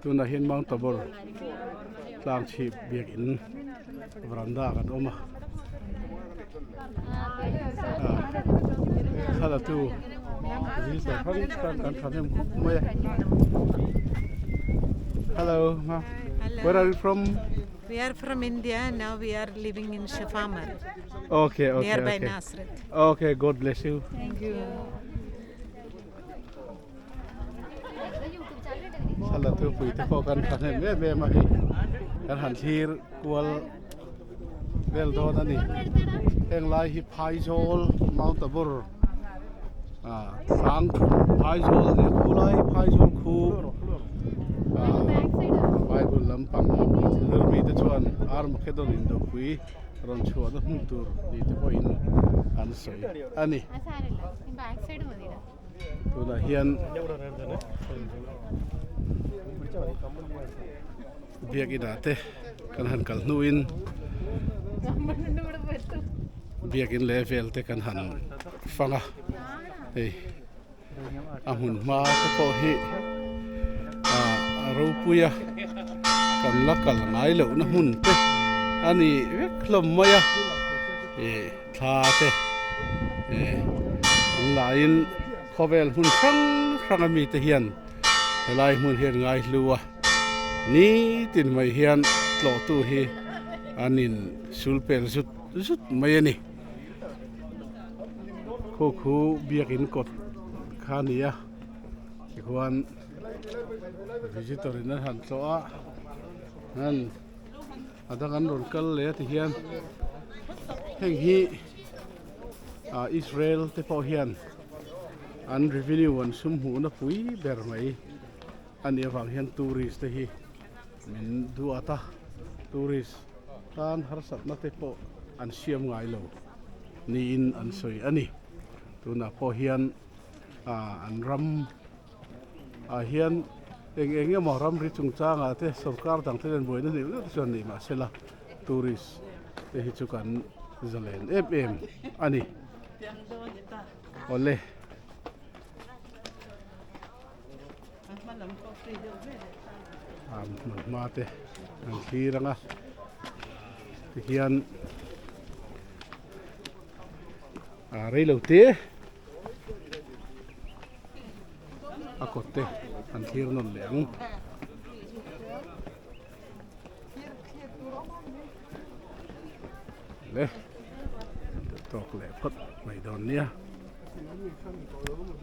Tunah hian Mount Tabor tlang chhip biakin veranda ah kan awm a thla tu visitor hrang hrang kan thahnem khawp mai a hello where are you from We are from India and now we are living in Shafamar. Okay, okay. Nearby okay. Nasrat. Okay, God bless you. Thank you. Thla tu pui te pawh kan thahnem em em a hei kan han thlir kual vel dawn a ni heng lai hi phaizawl Mount Tabor ah sang phaizawl a ni a khu lai phaizawl khu ah bible lampang zir mi te chuan Armageddon indopui rawn chhuahna hmun tur ni te pawhin an sawi a ni. Tunah hian biakin ah te kan han kal hnuin biakin leh vel te kan han fang a hei a hmun hma te pawh hi ah a ropui a kan la kal ngai lohna hmun te a ni vek hlawm mai a ih thla te eh an laiin khawvel hmun hrang hrang a mite hian helai hmun hian ngaihlu a nitin mai hian tlawhtu hi an in sul pel zut zut mai a ni khu khu biakin kawt kha a ni a tichuan visitor in an han tlawh a an a dang an rawn kal leh a ti hian heng hi ah Israel te pawh hian an revenue an sum hmuhna pui ber mai a nih avang hian tourist te hi min duat a tourist tan harsatna te pawh an siam ngai lo niin an sawi a ni tunah pawh hian ah an ram ah hian eng eng emaw ramri chungchangah te sorkar dang te nen buaina hnih deuh te chuan nei mahsela tourist te hi chu kan zalen em em a ni awle. A hmun hma te an thlir ang a tihian ah reilo te a kawt te an thlir nawn leh ang. Le tawk leh phawt mai dawn nia.